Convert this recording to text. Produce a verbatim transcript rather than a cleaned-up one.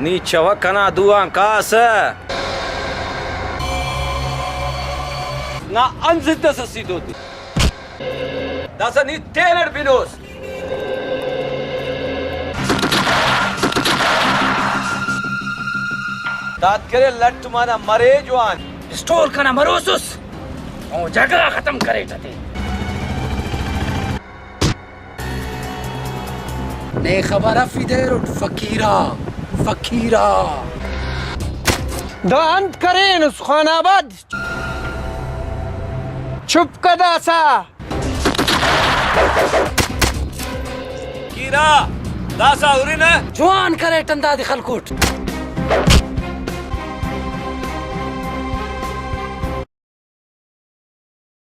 نی چوک ئنا دو آن کاسہ۔ نا انت زد اس اسیت اوتے۔ داسہ نی تینٹ بنوس۔ داد کرے لٹ مانا مرے جوان۔ پسٹول کنا مروسس، او جھگڑا ختم کریٹ تے۔ نے خبر اف ای دیرٹ فقیرا، فقیرا۔ دا انت کرینس خان آباد؟ چپ کہ داسا۔ فقیرا، داسا ہرنہ۔ جوان کریٹ ہندا دے خلکوٹ۔